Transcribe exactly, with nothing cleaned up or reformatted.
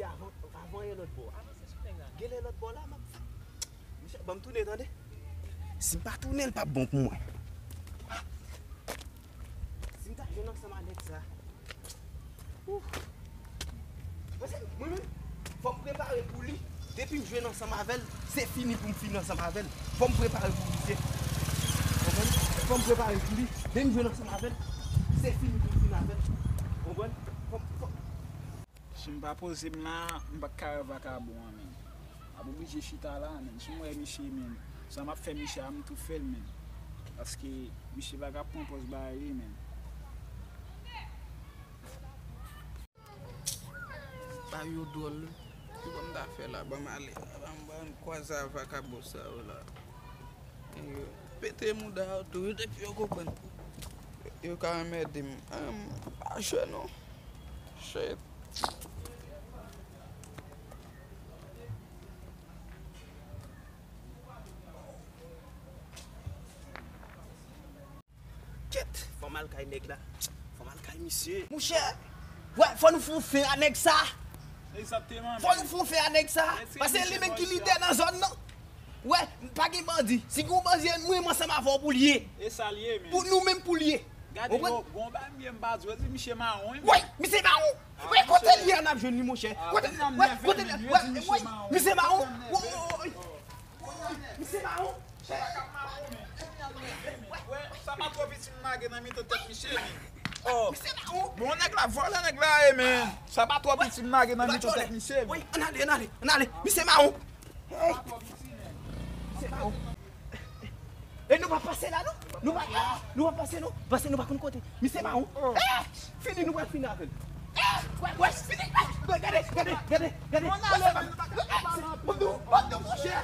Avan, avan e lòt bò. Avanse sou nèg la. Genlè lòt bò la, m ap fè. Mesye, ban m tounen, tande. Si m pa tounen, l p ap bon pou mwen. Si m ta jwenn ansanm a nèg sa. Ouf. Paske mwen menm, fò m prepare pou li. Depi m jwenn ansanm avè l, se fini pou m fini ansanm avè l. Fò m prepare pou li, se. Konprann? Fò m prepare pou li. Depi m jwenn ansanm avè l, se fini pou m fini avè l. Konprann? Fò m, fò m Si m pa poze m la, m pa t ka wè vakabon an, menn. M ap oblije chita la, menn. Si m wè misye, menn, sa m ap fè misye a, m tou fè l, menn. Paske misye pa ka pran pòz bagay li, menn. Bagay yo dwòl, wi. Kisa m ta fè la? Ban m ale. Ban m, ban m kwaze a vakabon sa yo la. Yo pete mouda yo tou, yo te pi yo konprann. Yo ka anmède m. Ah, m pa jwe non. Shit. Kèt, fò m al kay nèg la. Fò m al kay misye. Monchè, wè, fò nou fè yon fen a nèg sa. Egzakteman. Fò nou fè yon fen a nèg sa. Paske li menm ki lidè nan zòn nan. Wè, pa gen bandi. Si gen yon bandi, mwen, mwen ansanm avè w pou l ye. E sa l ye, men. Pou nou menm pou l ye. Gade, gon bagay m ye m pa di w, di misye mawon, wi. Wi, misye mawon. Wi, kote l ye a n ap jwenn li, monchè? Kote l ye? Wè, kote l ye? Wè, misye mawon. Misye mawon. Misye mawon. Sa pa twò piti m lage nan mitan tèt misye, men. Oh. Misye mawon. Bon, nèg la vòlè, nèg la ye, men. Sa pa twò piti m lage nan mitan tèt misye, men. Wi, ann ale, ann ale, ann ale. Misye mawon. Hey. Misye mawon. E nou pa pase la, non? Nou pa, nou pa pase, non? Paske nou pa konn kote. Misye mawon. Eh, fini, nou pral fini avè l. Eh, wè, wè, fini. Gade, gade, gade, gade. Bon, nou, bon, nou, monchè.